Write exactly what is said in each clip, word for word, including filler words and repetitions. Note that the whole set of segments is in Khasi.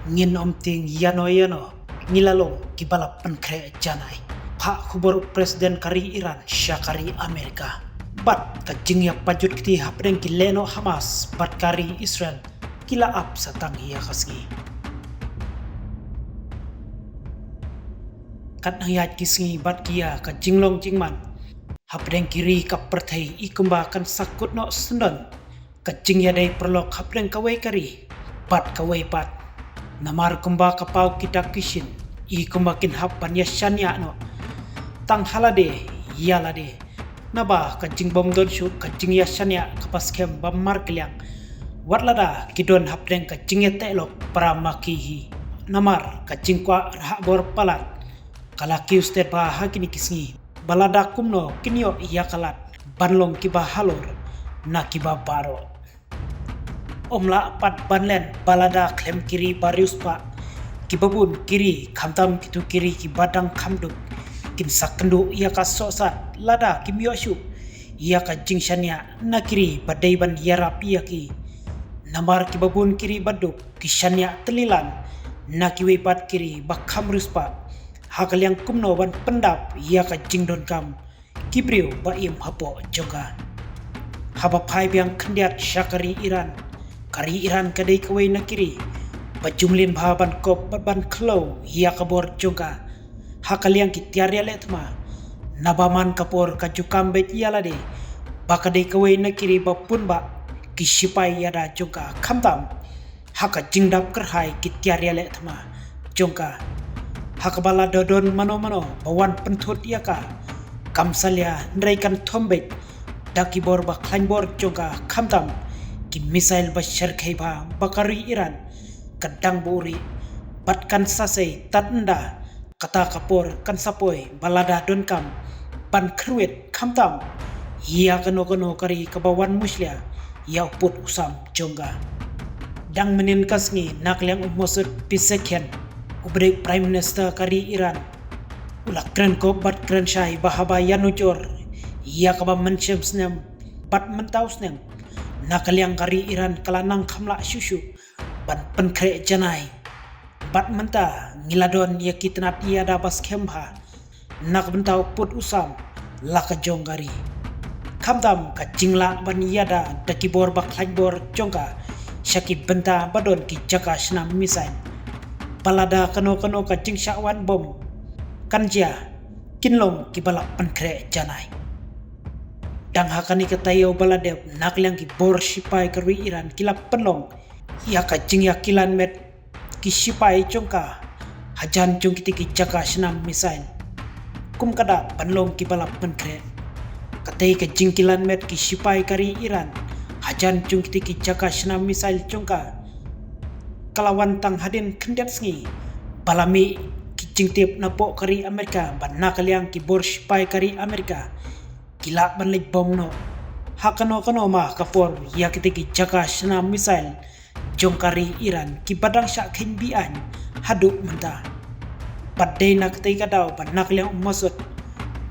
Ngin ym tieng ïano ïano, ngi la long kiba la pynkhreh janai. Phah khubor u President ka ri Iran sha ka ri Amerika. Bad ka jingïapajut kti hapdeng ki lehnoh Hamas bad ka ri Israel ki la ap sa tang ïa ka sngi. Katba nang ïaid ki sngi bad ki ïa ka jinglong jingman hapdeng ki ri ka pyrthei i kumba kan sa kut noh syndon ka jingïadei paralok hapdeng kawei ka ri bad kawei pat. Namar kumba ka paw ki dak ki shin, i kumba kin hap ban ïa shaniah noh tang ha lade ïa lade. Naba ka jingbym don shuh ka jingïashaniah kaba skhem ba markylliang, wat lada ki don hapdeng ka jingïateh lok para ma ki hi. Namar ka jingkwah rhah bor palat ka la kiew stet bha ha kine ki sngi ba lada kumno kin ïoh ïa ka lad ban long kiba halor na kiba baroh. Ym lah pat ban len ba lada khlem ki ri ba riewspah, kiba bun ki ri, khamtam kito ki ri kiba dang kham duk, kin sa kynduh ïa ka sohsat lada kim ïoh shuh ïa ka jingshaniah na ki ri ba dei ban ïarap ïa ki. Namar kiba bun ki ri ba duk ki shaniah tylli lang na kiwei pat ki ri ba kham riewspah ha ka liang kumno ban pyndap ïa ka jingdonkam ki briew ba im hapoh jong ka. Haba phai biang khyndiat sha ka ri Iran, ka ri Iran ka dei kawei na ki ri ba jumlin bha ban kop bad ban khlaw ïa ka bor jong ka ha ka liang ki tiar ïaleh thma. Naba man ka por ka ju kam beit ïa lade ba ka dei kawei na ki ri ba pun ba ki shipai ïada jong ka, khamtam ha ka jingdap kyrhai ki tiar ïaleh thma jong ka, ha kaba lada don mano mano ba wan pynthut ïa ka, kam salia hynrei kan thom beit da ki bor ba khlaiñ bor jong ka, khamtam ki missile ba syrkhei bha ba ka ri Iran ka dang buhrieh bad kan sa sei tad ynda kata ka por kan sa poi ba lada donkam ban kyrwit, khamtam ïa kano kano ka ri kaba wan mushlia ïa u pud u sam jong ka. Dang mynnin ka sngi na ka liang u Masoud Pezeshkian, uba dei Prime Minister ka ri Iran, u la kren kop bad kren shai ba haba ïanujor ïa kaba mynshem snem bad mynta u snem, na ka liang ka ri Iran ka la nang kham lah shuh shuh ban pynkhreh janai. Bad mynta ngi la don ïa ki tnat ïada ba skhem bha na ka bynta u pud u sam la ka jong ka ri, khamtam ka jinglah ban ïada da ki bor ba khlaiñ bor jong ka sha ki bynta ba don ki jaka shna missile, ba lada kano kano ka jingshah wan bom kan jia, kin long kiba la pynkhreh janai. Dang ha kane ka taïew ba la dep, na ka liang ki bor shipai ka ri Iran ki la pynlong ïa ka jingïakilan met ki shipai jong ka hajan jong kiti ki jaka shna missile, kum ka dak ban long kiba la pynkhreh. Katei ka jingkilan met ki shipai ka ri Iran hajan jong kiti ki jaka shna missile jong ka, ka la wan tang hadien khyndiat sngi ba la mih ki jingtip napoh ka ri Amerika ba na ka liang ki bor shipai ka ri Amerika ki lah ban leit bom noh ha kano kano ma ka por ïa kiti ki jaka shna missile jong ka ri Iran kiba dang shah kheiñ be-aiñ haduh mynta. Bad dei na katei ka daw ba na ka liang u Masoud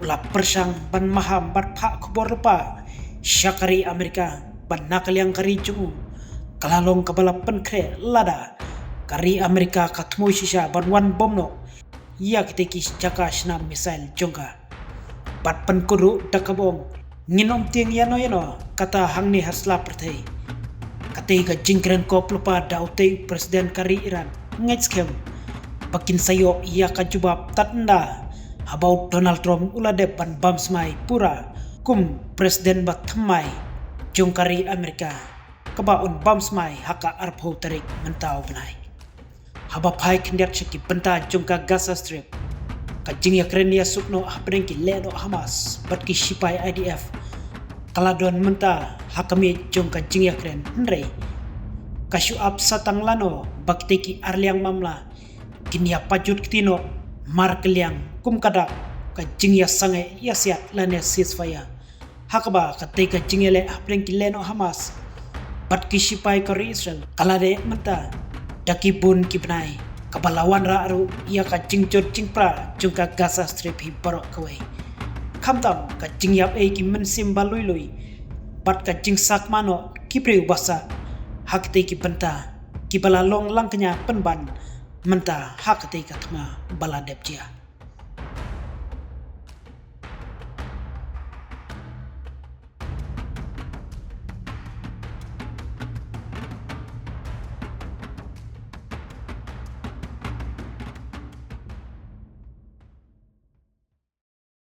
u la pyrshang ban maham bad phah khubor lypa sha ka ri Amerika ba na ka liang ka ri jong u ka la long kaba la pynkhreh lada ka ri Amerika ka thmu shisha ban wan bom noh ïa kitei ki jaka shna missile jong ka. Bad pynkut ruh da kaba ong, ngin ym tieng ïano ïano kata hangne ha sla pyrthei. Katei ka jingkren kop lypa da utei u President ka ri Iran, ngeit skhem ba kin sa ïoh ïa ka jubab tad ynda haba u Donald Trump u la dep ban bam smai pura kum President ba thymmai jong ka ri Amerika, kaba un bam smai ha ka arphew tarik mynta u bnai. Haba phai khyndiat sha ki bynta jong ka Gaza Strip, ka jingïakren ïasuk noh hapdeng ki lehnoh Hamas bad ki shipai I D F ka la don mynta ha ka miej jong ka jingïakren, hynrei ka shu ap sa tang lano ba kitei ki arliang mamla kin ïapajut kti noh markylliang kum ka dak ka jingïasangeh ïasiat lane ceasefire. Ha kaba katei ka jingïaleh hapdeng ki lehnoh Hamas bad ki shipai ka ri Israel ka la dep mynta da ki bun ki bnai, kaba la wanrah ruh ïa ka jingjot jingpra jong ka Gaza Strip hi baroh kawei. Khamtam ka jingïap ei ki mynsiem ba lui lui bad ka jingsakma noh ki briew ba sah ha kitei ki bynta kiba la long langknia pynban mynta ha katei ka thma ba la dep jia.